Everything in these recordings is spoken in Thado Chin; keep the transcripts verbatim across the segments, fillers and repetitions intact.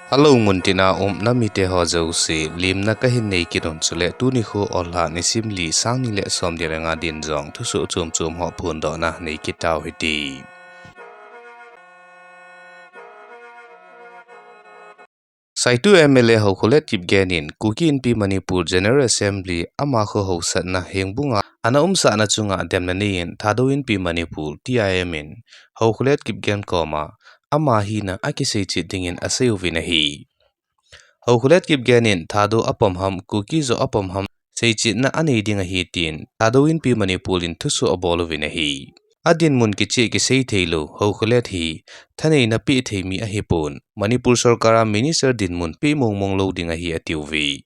Hello, muntina um namite ho jouse, lemna kahin nei kit un, chule tuni kho Oulha nisim li, sang ni le som ni le nga din jong thusoh chom chom ho phondohna nei kit tau hite. Saitu M L A Haokholet Kipgen in Kuki Inpi Manipur General Assembly ama kho haosatna Hengbung a ana umsahna chunga demna neiyin Thadou Inpi Manipur, T I M, in Haokholet Kipgen koma ama hina akisei chet dingin asei uvin ahi. Haokholet Kipgen in Thadou apom ham, Kuki joh apom ham, seichetna anei ding ahi tin Thadou Inpi Manipur in thusoh abol uvin ahi. Adinmun kicheh kisei theilou Haokholet hi thaneina peh thei mi ahipon, Manipur sorkar a minister dinmun peh mong mong lou ding ahi atiuve.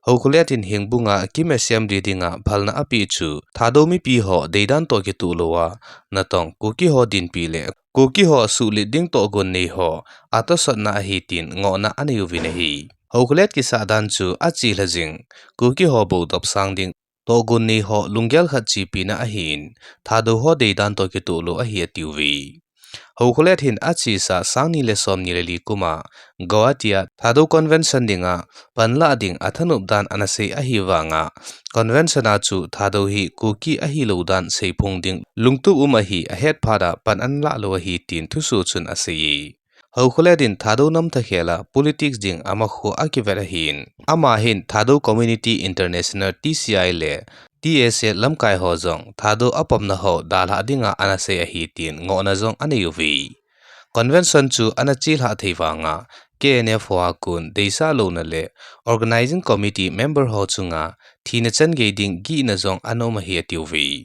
Haokholet in Hengbung a Kim Assembly dinga phalna apeh chu Thadou mipi ho deidan toh kitoh louva, natong Kuki ho dinpi le Kuki ho suhlet ding tohgon nei ho atosatna ahi tin ngohna anei uvin ahi. Haokholet kisah dan chu achelha jing, Kuki ho boudop sang ding, tohgon nei ho lunggel khat chepina ahin, Thadou ho deidan toh kitoh lou ahi atiuve. Haokholet hin achesa sang ni le som ni le li kuma Guwahati a Thadou Convention dinga panlah ding athanop dan ana sei ahivanga, Convention a chu Thadou hi Kuki ahilou dan seiphong ding lungtup um ahi, ahet phat a pan ana lah lou ahi tin thusoh chun aseiye. Haokholet in Thadou nam thakhel a politics ding ama kho akivet ahin, ama hin Thadou Community International, T C I, le T S A lamkai ho jong Thadou apomna ho dalhah dinga ana sei ahi tin ngohna jong anei uve. Convention chu ana chelhah thei vanga, K N F ho a kon deisah louna le Organizing Committee member ho chunga thina chan gei ding gihna jong ana um ahi atiuve.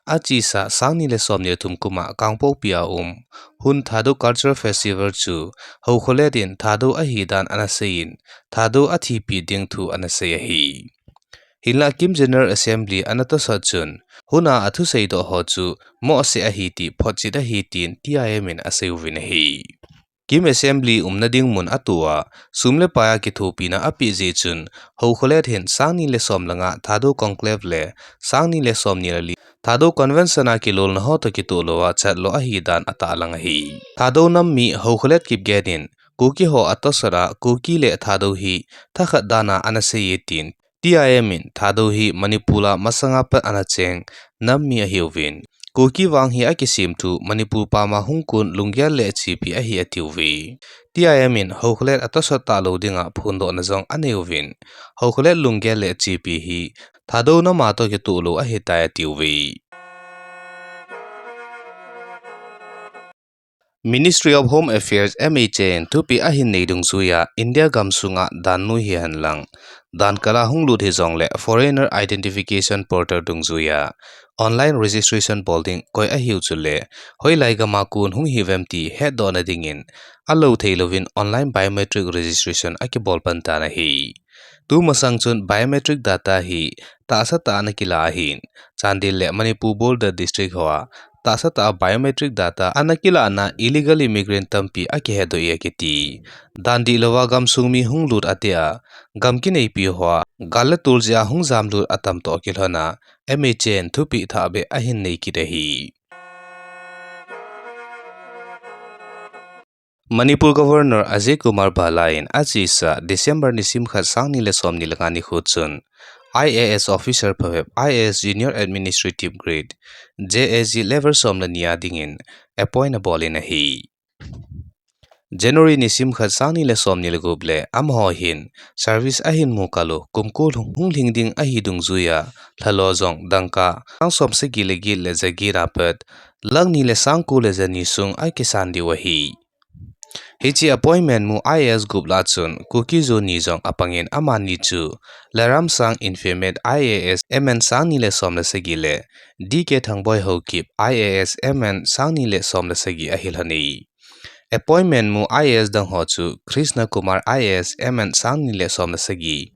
Achesa sang ni le som ni le thum kuma Kangpokpi a um Hun Thadou Cultural Festival chu Haokholet in Thadou ahidan ana seiyin, Thadou athipeh ding thu ana sei ahi. Hinlah Kim General Assembly ana tosot chun, Hun a athusei doh ho chu mohseh ahi ti photchet ahi tin T I M in asei uvin ahi. Kim Assembly umna ding mun atoh a, sum le pai a kithopina apeh jeh chun, Haokholet hin sang ni le som le nga Thadou Conclave le sang ni le som ni le li Thadou Convention a kilolna ho toh kitoh louva chatlou ahidan atahlang ahi. Thadou nam mi Haokholet Kipgen in Kuki ho atosot a Kuki le Thadou hi thakhat dan a ana seiye tin, T I M in Thadou hi Manipur a masanga pat ana cheng nam mi ahiuvin, Kuki vang hi akisem thu Manipur pam a hung kon lunggel le chepi ahi atiuve. T I M in Haokholet atosot talou dinga phondohna jong anei uvin, Haokholet lunggel le chepi hi Thadou nam a toh kitoh lou ahitai atiuve. Ministry of Home Affairs, M H A, in thupeh ahin nei dungjuiya India gamsunga dan noi hihen lang, dan kal a hung lut hijongle Foreigner Identification Portal dungjuiya online registration bol ding koi ahiu chule hoilai gam a kon hung hiuvem ti hetdohna dingin alou theilouvin online biometric registration akibol pan tan ahi. Tumasang chun biometric data hi tahsa tah a ana kilah ahin, Chandel le Manipur border district hoa tahsa tah a biometric data ana kilahna illegal immigrant tampi akihedoh e akiti. Dan dihlouva gamsung mi hung lut atia, gam kineipi hoa gal le tol jeh a hung jamlut atam toh kilhona, M H A in thupeh thahbeh ahin nei kit ahi. Manipur Governor Ajay Kumar Bhalla in achesa December nisim khat sang ni le som ni le nga nikho chun, I A S officer phabep, I A S Junior Administrative Grade, J A G level som le ni a dingin appoint abol in ahi. January nisim khat sang ni le som ni le gup le amaho hin service ahin mu kal u kum ko hung lhing ding ahi dungjuiya, lhalo jong dangka sang som sagi le get le ja get a pat lakh ni le sang ko le ja ni sung akisan diu ahi. Hiche appointment mu I A S gup lah a chun Kuki-Zo ni jong apangin, amani chu Lalramsang, infamous I A S M N sang ni le som le sagi le D K Thangboi Haokip, I A S M N sang ni le som le sagi ahi lhon e. Appointment mu I A S dang ho chu Krishna Kumar I A S M N sang ni le som le sagi,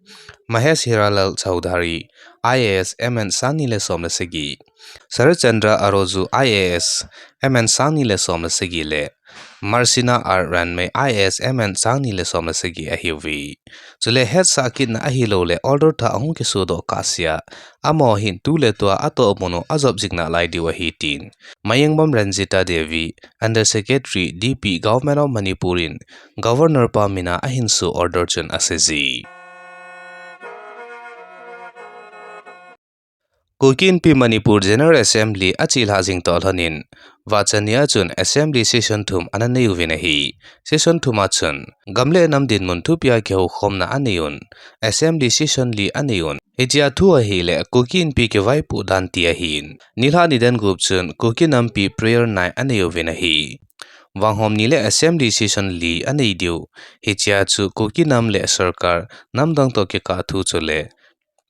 Mahesh Hiralal Chowdhury I A S M N sang ni le som le sagi, Sarath Chandra Aroju I A S M N sang ni le som le sagi le Marsina R Ranmei I A S M N sang ni le som le sagi ahiuve. Chule hetsah kitna ahilouleh order thah ahung kisodoh kahsea, amaho hin tu le tua atohmun u ajop jing nalai diu ahi tin Mayengbam Ranjita Devi, Under Secretary D P Government of Manipur in Governor pa mina ahin so order chun aseije. Kuki Inpi Manipur General Assembly achelhah jing toh lhonin, vahchan nia chun Assembly session thum ana neiuvin ahi. Session thum a chun, gam le nam dinmun thupia kihoukhomna aneiyun, Assembly session li aneiyun. Hichea thu ahileh Kuki Inpi kivaipoh dan ti ahin. Nilhah nidan gup chun Kuki Nampi prayer night aneiuvin ahi. Vanghom ni le Assembly session li anei diu. Hichea chu Kuki nam le sorkar, namdang toh kikah thu chule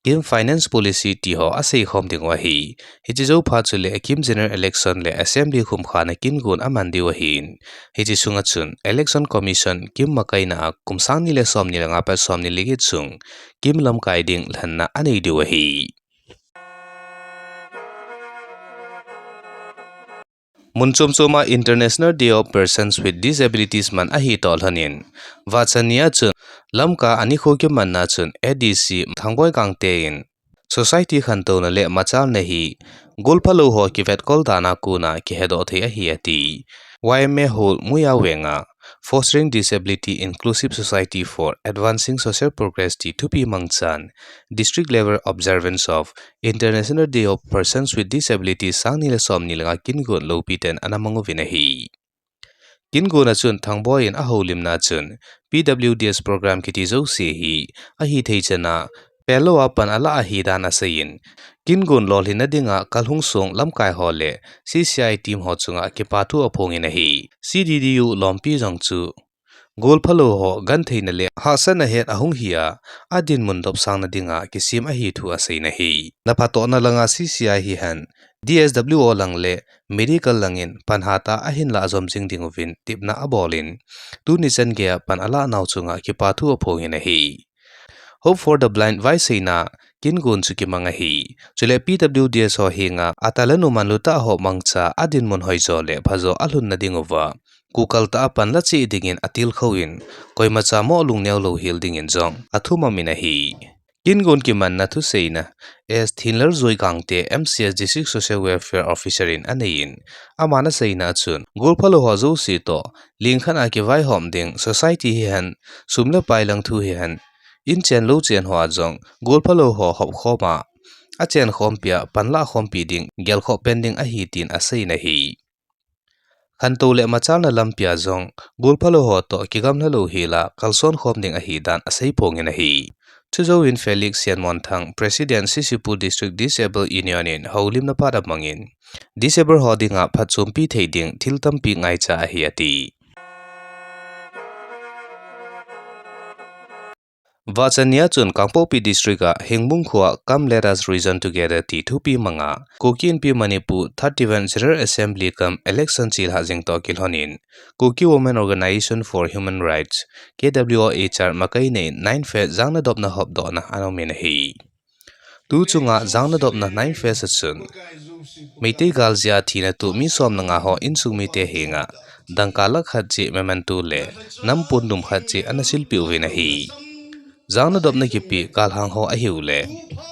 KIM Finance Policy ti ho aseikhom dingu ahi. Hiche jou phat chule KIM General Election le Assembly khumkhana kingon aman diu ahin. Hiche sunga chun Election Commission KIM makaina a kum sang ni le som ni le nga pat som ni le get sung KIM lamkai ding lhenna anei diu ahi. Mun chom choma International Day of Persons with Disabilities man ahi toh lhonin, vahchan nia chun Lamka a nikho kimanna chun A D C Thangboi Gangte in society khantouna le machalna hi golphalou ho kivetkol dan a kona kihedoh thei ahi ati. Y M A Hall Muya Wing a Fostering Disability Inclusive Society for Advancing Social Progress ti thupi mangchan District Level Observance of International Day of Persons with Disabilities sang ni le som ni le nga kingon loupiten ana manguvin ahi. Kingona chun Thangboi in ahoulimna chun P W D S program kiti jouse hi ahithei chana pelou a pan alah ahi dan aseiyin, kingon lolhinna dinga kalhung song lamkai ho le C C I team ho chunga kipathu aphongin ahi. C D D U lompi jong chu golphalou ho gentheina le hahsatna het ahung hi a, adinmun dopsangna dinga kisem ahi thu aseina ahi. Naphatohna langa C C I hihen, D S W O lang le medical langin pan hatah a ahin lah jom jing dinguvin tepna abolin, tuni chan geiya pan alah nau chunga kipathu aphongin ahi. Hope for the Blind vaiseina kingon chu kimang ahi. Chule P W D S ho henga atalent u manlutah ho mangcha a dinmun hoijo le phajo alhunna dinguva, kukal tah a pan la cheh dingin atilkhouvin, koimacha mo lungneo louhel dingin jong athumamin ahi. Kingon kimanna thuseina S Thinlaljoi Gangte, M C S District Social Welfare Officer in aneiyin, aman aseina chun, golphalou ho jouse toh lingkhat a kivaihom ding society hihen, sum le pai lang thu hihen, inchen louchen hoa jong golphalou ho hopkhoma, achenkhompi a panlah khompi ding gelkhoh pen ding ahi tin aseina ahi. Khantou le machalna lampia jong golphalou ho toh kigamla louhel a kalson khom ding ahi dan aseiphongin ahi. Chujouvin Felix Sianmonthang, President C C Pur District Disabled Union in houlimna phat amangin, disabled ho dinga phatchompi thei ding thil tampi ngaicha ahi ati. Vahchan nia chun Kangpokpi District a Hengbung khoa Come Let Us Reason Together ti thupi manga Kuki Inpi Manipur thirty-one General Assembly cum election chelhah jing toh kilhonin, Kuki Women Organisation for Human Rights, K W O H R makaina in nine phase jangnadopna hopdohna ana umin ahi. Tuchunga jangnadopna nine phase a chun Meitei gal jeh a thina tuh mi som le nga ho insung mite henga dangka lakh khat cheh memento le nampon dum khat cheh ana silpeh uvin ahi. Jangnadopna kipeh kalhang ho ahiule,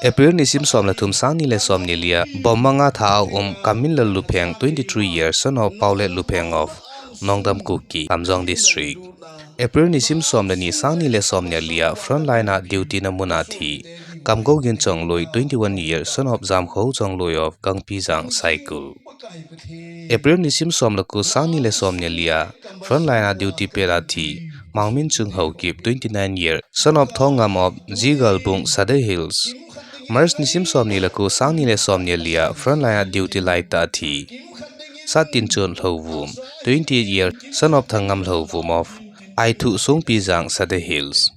April nisim som le thum, sang ni le som ni lia, Bomanga tha a um Kamminlal Lupheng, twenty-three years, son of Paolet Lupheng of Nongdam Kuki, Kamjong District. April nisim som le ni, sang ni le som ni lia, frontline a duty na mun a thi Kamgougen Chongloi, twenty-one years, son of Jamkhou Chongloi of Gangpijang, Saikul. April nisim som le ko, sang ni le som ni lia, frontline a duty pet a thi Mangminchung Haokip, twenty-nine years, son of Thongngam of Jigalbung, Sadar Hills. March nisim som ni le ko, sang ni le som ni lia, frontline a duty laitah a thi Sattinchon Lhouvum, twenty-eight years, son of Thangngam Lhouvum of Aithu, Songpijang, Sadar Hills.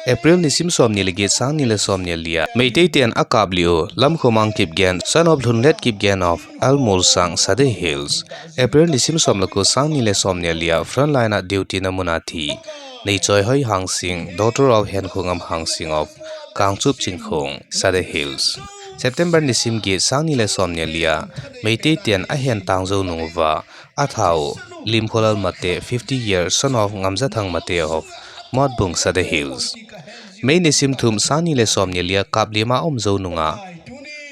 April nisim som ni le get, sang ni le som ni lia, Meitei ten akaplih u Lamkhomang Kipgen, son of Lhunlet Kipgen of Almolsang, Sadar Hills. April nisim som le ko, sang ni le som ni lia, frontline a duty na mun a thi Neichoihoi Hangsing, daughter of Henkhongam Hangsing of Kangchup Chingkhong, Sadar Hills. September nisim get, sang ni le som ni lia, Meitei ten ahen tang jou nung uva Athao, Limkholal Mate, fifty years, son of Ngamjathang Mate of Motbung, Sadar Hills. May nisim thum, sang ni le som ni lia, kap lima um jou nunga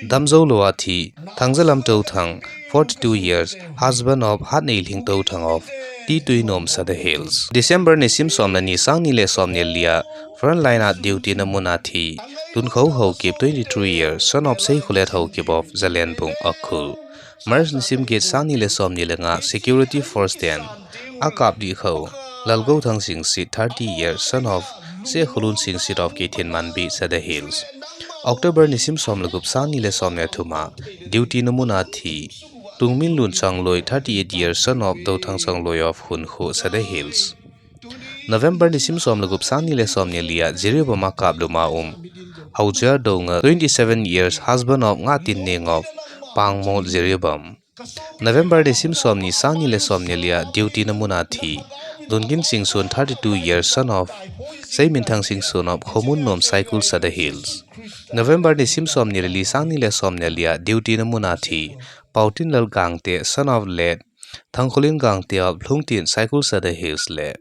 damjou lou a thi, Thangjalam Touthang, forty-two years, husband of Hatneilhing Touthang of Tituinom, Sadar Hills. December nisim som le ni, sang ni le som ni lia, frontline a duty na mun a thi, Tunkhou Haokip, twenty-three years, son of Seikholet Haokip of Jalenbung, Ukhrul. March nisim get, sang ni le som ni le nga, security force ten akap dih khou, Lalgouthang Singsit, thirty years, son of Sekholun Singsit of Keithelmanbi, Sadar Hills. October nisim som le gup, sang ni le som ni le thum a duty na mun a thi, Tungminlun Changloi, thirty-eight years, son of Douthang Changloi of Hunkho, Sadar Hills. November nisim som le gup, sang ni le som ni lia, Jiribam a kap lum a um, Haojiar Doungel, twenty-seven years, husband of Ngahtinneng of Pangmol, Jiribam. November nisim som ni, sang ni le som ni lia, duty na mun a thi, Lungin Singson, thirty-two years, son of Seiminthang Singson of Khomunnom, Saikul, Sadar Hills. November nisim som ni le li, sang ni le som ni lia, duty na mun a thi, Paotinlal Gangte, son of late Thangkholin Gangte of Lhungtin, Saikul, Sadar Hills le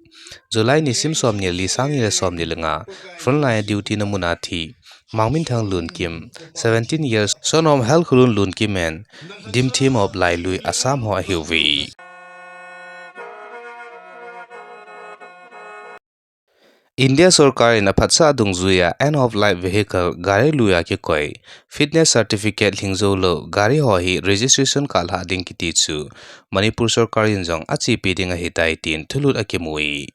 July nisim som ni le li, sang ni le som ni le nga, frontline duty na mun a thi, Mangminthang Lunkim, seventeen years, son of Helkholun Lunkim and Dimthim of Lailui, Assam ho ahiuve. India sorkar in aphatsah dungjui a end of life vehicle gari lui a kikoi fitness certificate lhingjou lou gari ho hi registration kalhah ding kiti chu Manipur sorkar in jong achepi ding ahitai tin thulut akimu e.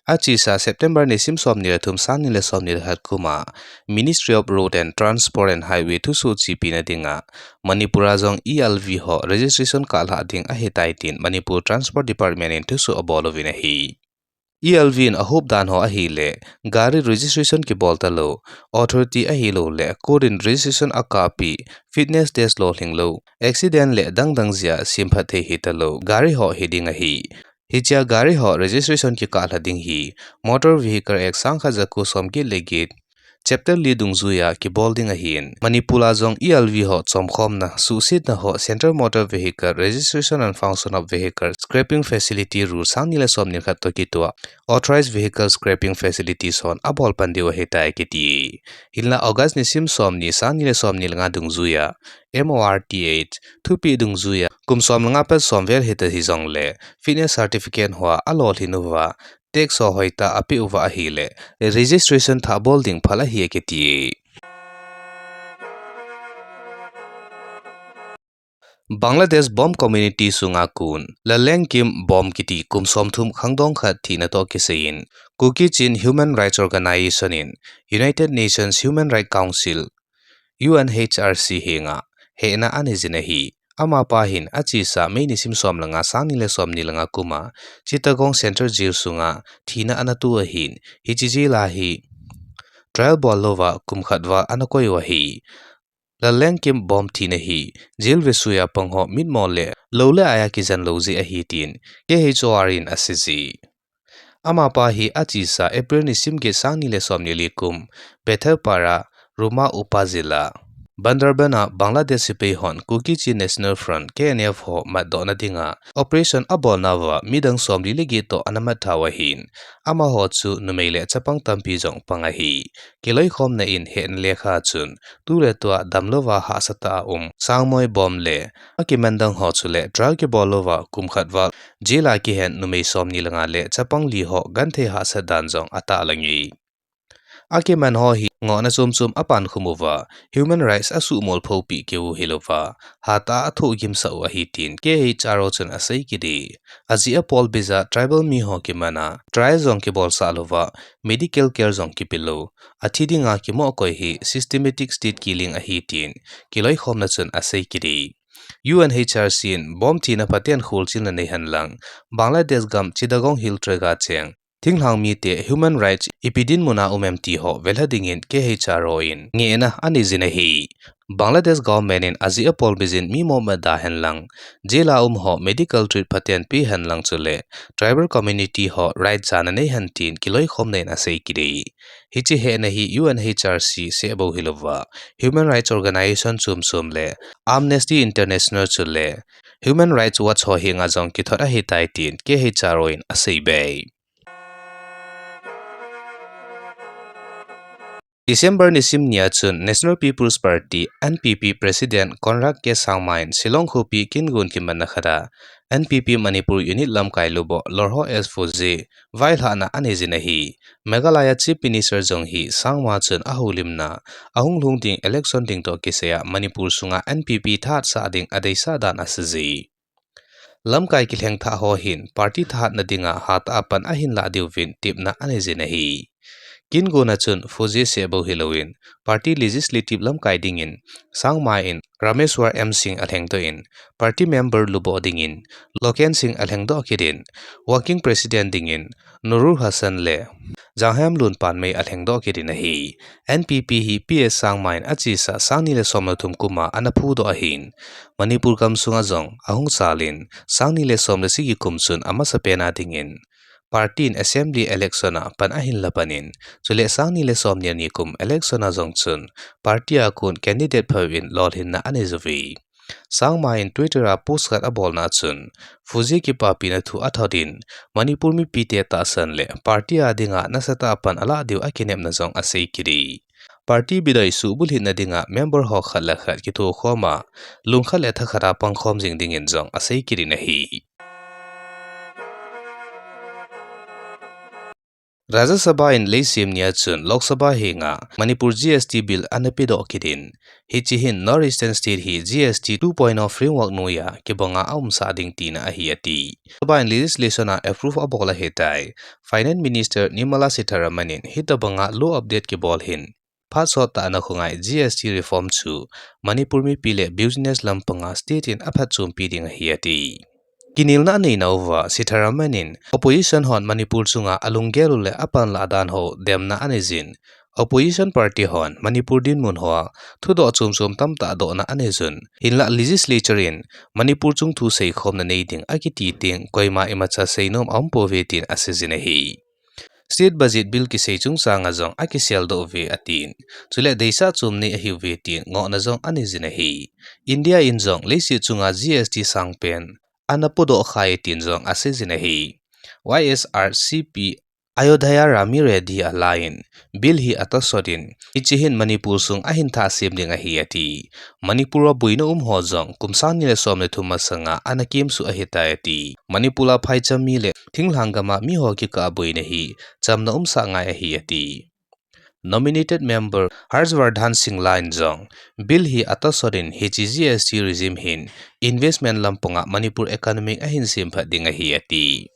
Achesa September nisim som ni le thum, sang ni le som ni le khat kum a Ministry of Road and Transport and Highway thusoh chepina dinga Manipur a jong E L V ho registration kalhah ding ahitai tin Manipur Transport Department in thusoh abol uvin ahi. E L V in ahop dan ho ahile, gari registration kibol talou, authority ahilou le, court in registration akap pi, fitness test lolhing lou, accident le dangdang jeh a semphat thei hitalou gari ho hiding ahi. Hichea gari ho registration kikah lha ding hi, Motor Vehicle Act sangkhat jako somget le get, Chapter li dungjuia kibol ding ahin, Manipur a jong E L V ho chomkhomna, suhsetna ho Central Motor Vehicle Registration and Function of Vehicle Scrapping Facility Rule sangni le somni le khat toh kitoh a Authorized Vehicle Scrapping Facilities hon abol pan diu ahitai akiti. Hinla August nisim somni, sangni le somni le nga dungjuia M O R T H thupeh dungjuia kum som le nga pat som vel hita hijongle fitness certificate hoa alolhin uva tax ho hoitah a apeh uva ahile, registration thah bol ding phal ahi akiti. Bangladesh Bom community sunga kon Lalengkim Bom kiti kum somthum khangdong khat thina toh kisaiin, Kuki Chin Human Rights Organization in United Nations Human Rights Council, U N H R C henga hehna anei jin ahi. Amapa hin achesa May nisim som le nga, sangni le somni le nga kum a Chittagong Central Jail sunga thina ana toh ahin, hiche jail a hi trial bol louva kum khat val ana koi u ahi. Lalengkim Bom thina hi jail vesuia pang ho mitmo le lou le aia kijen lou jeh ahi tin K H O R in asei e. Amapa hi achesa April nisim get, sangni le somni le li kum Bethabara, Ruma Upazila, Bandarban a Bangladesh sepai hon Kuki Chin National Front, K N F ho matdohna dinga operation abolnauva midang somli le get toh ana mat tha u ahin, amaho chu numei le chapang tampi jong pang ahi. Kiloikhomna in hehna lekha chun tuletua damlouva hahsatah a um Sangmoi Bom le akiman dang ho chule trial kibol louva kum khat val jail a kihen numei somni le nga le chapang li ho genthei hahsat dan jong atahlang e. Akiman ho hi ngohna chom chom apankhum uva human rights asuhmolphopi keu hilouva hatah a athohgimsah u ahi tin K H R O chun asei kit e. Ajeh a Paul Biza tribal mi ho kiman a trial jong kibolsah louva medical care jong kipe lou, athi dinga kimohkoi hi systematic state killing ahi tin kiloikhomna chun asei kit e. U N H R C in Bom thina phaten kholchilna nei henlang, Bangladesh gam Chittagong Hill Tract a cheng thinglhang mite human rights ipi dinmun a um em ti ho velha dingin K H R O in ngehna anei jin ahi. Bangladesh government in ajeh a Paul Biza in mimo mat da henlang, jail a um ho medical treat phaten pe henlang chule tribal community ho right jana nei hen tin kiloikhomna in asei kit e. Hiche hehna hi U N H R C seh bou hilouva, human rights organization chom chom le Amnesty International chule Human Rights Watch ho henga jong kithot ahitai tin K H R O in asei bei. December ni sim ni a chun National People's Party, N P P, President Conrad K Sangma in Shillong khopi Kingon kimanna khat a N P P Manipur Unit lamkai luboh Lorho S Fuze vailhahna anei jin ahi. Meghalaya Chief Minister jong hi Sangma chun ahoulimna ahung lhung ding election ding toh kisai a Manipur sunga N P P thahat sah ding adeisah dan asei ji. Lamkai kilhengthah ho hin party thahatna dinga hatah a pan ahin lah diuvin tepna anei jin ahi. Kingon a chun Fuze seh bou hilouvin party legislative lamkai dingin Sangma in Rameshwar M Singh alhengdoh in, party member luboh dingin Loken Singh alhengdoh kit in, working president dingin Nurul Hassan le Janghemlun Panmei alhengdoh kit in ahi. N P P hi P S Sangma in achesa sang ni le som le thum kum a ana phudoh ahin, Manipur gamsunga jong ahung chal in, sang ni le som le sagi kum chun amasapen a dingin party in assembly election a pan ahin la pan in, chule sang ni le som ni le ni kum election a jong chun party a kon candidate phabep in lolhinna anei jiuve. Sangma in Twitter a post khat abolna chun, Fuze kipapina thu athot in, Manipur mipite tahsan le party a dinga nasatah a pan alah diu akinepna jong asei kit e. Party bidoi suhbulhitna dinga member ho khat le khat kithokhom a, lungkhat le thakhat a pangkhom jing dingin jong asei kit in ahi. Rajya Sabha in leisem ni a chun Lok Sabha henga Manipur G S T bill ana pedoh kit in, hiche hin North Eastern State hi G S T two point o framework noiya kibanga aumsah ding tina ahi ati. Sabha in legislation a approve abol ahitai. Finance Minister Nirmala Sitharaman in hitobanga law update kibol hin phat sottah a ana khongai G S T reform chu Manipur mipi le business lampanga state in aphatchompi ding ahi ati. Kinelna anei nauva Sitharaman in opposition hon Manipur chunga alunggel u le apanlah dan ho demna anei jin, opposition party hon Manipur dinmun hoa thudoh chomchom tamtah dohna anei jun, hinlah legislature in Manipur chung thu seikhomna nei ding akiti teng koima imacha seinom aumpouve tin asei jin ahi. State budget bill kisei chungchanga jong akiseldoh uve atin, chule deisah chom nei ahiuve tin ngohna jong anei jin ahi. India in jong leiset chunga G S T sangpen ana pudoh khai tin jong asei jin ahi. Y S R C P Ayodhya Rami Reddy alaiyin bill hi atosot in, hiche hin Manipur sung ahin thah sem ding ahi ati. Manipur a boina um ho jong kum sang ni le som le thum masanga ana kemsuh ahitai ati. Manipur a phaicham mi le thinglhang gam a mi ho kikah a boina hi chamna umsah ngai ahi ati. Nominated member Harshvardhan Shringla in jong bill hi atosot in hiche G S T regime hin investment lampanga Manipur economic ahin semphat ding ahi ati.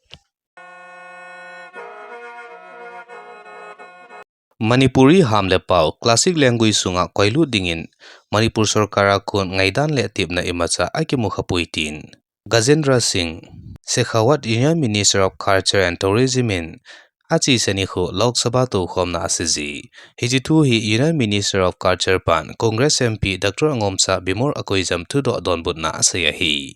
Manipuri ham le pao classic language sunga koilut dingin Manipur sorkar a kon ngaidan le tepna imacha akimu khapoi tin Gajendra Singh Shekhawat, Union Minister of Culture and Tourism in achesa nikho Lok Sabha toukhomna aseiji. Hiche thu hi Union Minister of Culture pan Congress M P Doctor Angomcha Bimol akoijam thudoh donbutna asei ahi.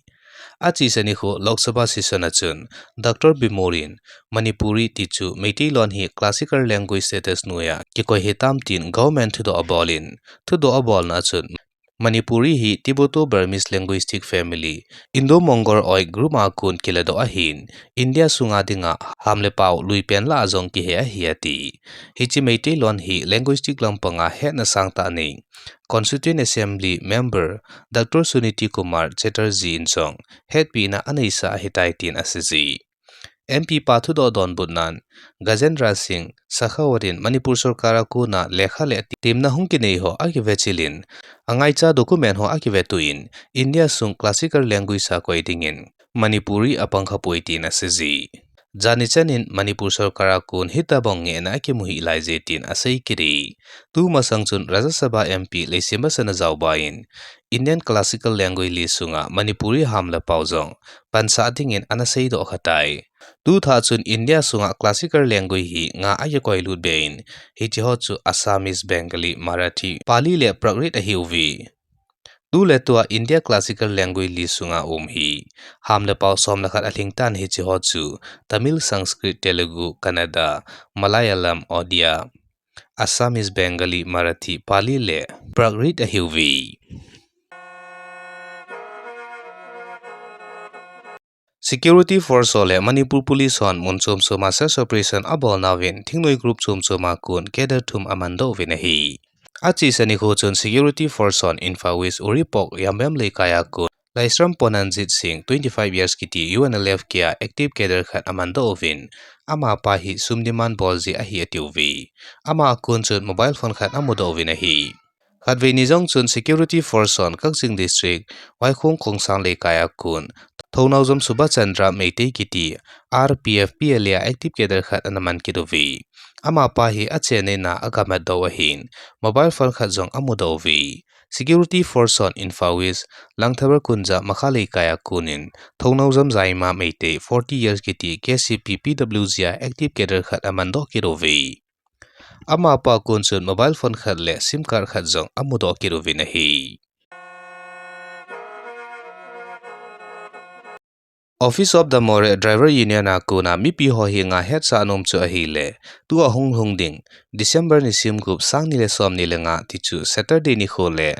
Achesa nikho Lok Sabha session a chun Doctor Bimol in Manipuri tichu Meitei lon hi classical language status noiya kikoi hitam tin government thudoh abol in, thudoh abolna a chun Manipuri hi Tibeto-Burmese linguistic family, Indo-Mongoloid group a kon kiladoh ahin, India sunga dinga ham le pao luipen lah a jong kihe ahi ati. Hiche Meitei lon hi linguistic lampanga hetna sangtah nei Constituent Assembly member Doctor Suniti Kumar Chatterjee in jong hetpina aneisah ahitai tin aseiji. M P pa thudoh donbutnan Gajendra Singh Shekhawat in Manipur sorkar a kona lekha le temna hung kinei ho akivechil in, angaicha document ho akivetuh in, India sung classical language a koi dingin Manipuri apang khapoi tin aseiji. Jani chanin Manipur sorkar a kon hitobang ngehna akimu hih laije tin asei kit e. Tumasang chun Rajya Sabha M P Leishemba Sanajaoba in Indian classical language list sunga Manipuri ham le pao jong pansah dingin ana seidoh khatai. Tuthah chun India sunga classical language hi nga akikoilut be in, hiche ho chu Assamese, Bengali, Marathi, Pali le Prakrit ahiuve. Tuletua India classical language list sunga um hi ham le pao som le khat alhingtan hiche ho chu Tamil, Sanskrit, Telugu, Kannada, Malayalam, Odia, Assamese, Bengali, Marathi, Pali le Prakrit ahiuve. Security Force ho le Manipur Police hon mun chom chom a search operation abol nauvin thingnoi group chom chom a kon cadre thum amandoh uvin ahi. Achesa nikho chun Security Force hon Imphal West Uripok Yambem Leikai a kon Laishram Ponanjit Singh, twenty five years kiti U N L F K a active cadre khat amandoh uvin, amapa hi sum demand bol jeh ahi atiuve. Ama a kon chun mobile phone khat amudoh uvin ahi. Khatvei ni jong chun Security Force hon Kakching District, Vaikhong Khongsang Leikai a kon Thounao Jom Subhachandra Meitei kiti R P F P L A a active cadre khat ana man kit uve. Amapa hi achenna a agamatdoh u ahin, mobile phone khat jong amudoh uve. Security Force hon Imphal West, Langthabar Kunja Makha Leikai a konin Thounao Jom Jaima Meitei, forty years kiti K C P P W G a active cadre khat amandoh kit uve. Amapa a kon chun mobile phone khat le sim card khat jong amudoh kit uvin ahi. Office of the Moreh Driver Union a kona mipi ho henga hetsah nom chu ahile, tua hung lhung ding December nisim gup, sang ni le som ni le nga tichu Saturday nikho le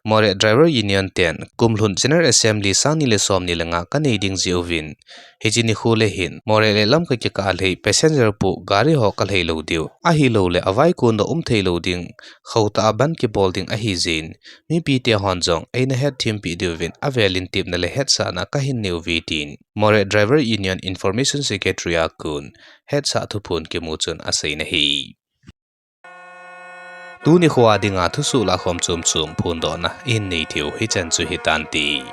Moreh Driver Union ten kumlhun General Assembly sang ni le som ni le nga kanei ding jeh uvin, hiche nikho le hin Moreh le Lamka kikah a lhei passenger pu gari ho kalhei lou diu, ahiloule avai kondoh um thei lou ding, khoutah a bandh kibol ding ahi jeh in, mipite hon jong eina hetthem peh diuvin avel in tepna le hetsahna kahin nei uve tin Moreh Driver Union Information Secretary a kon hetsah thuphon kimu chun aseiyin ahi. Tuni nikho a dinga thusoh lahkhom chom chom phondohna ihin nei theiu hichan chu hitante.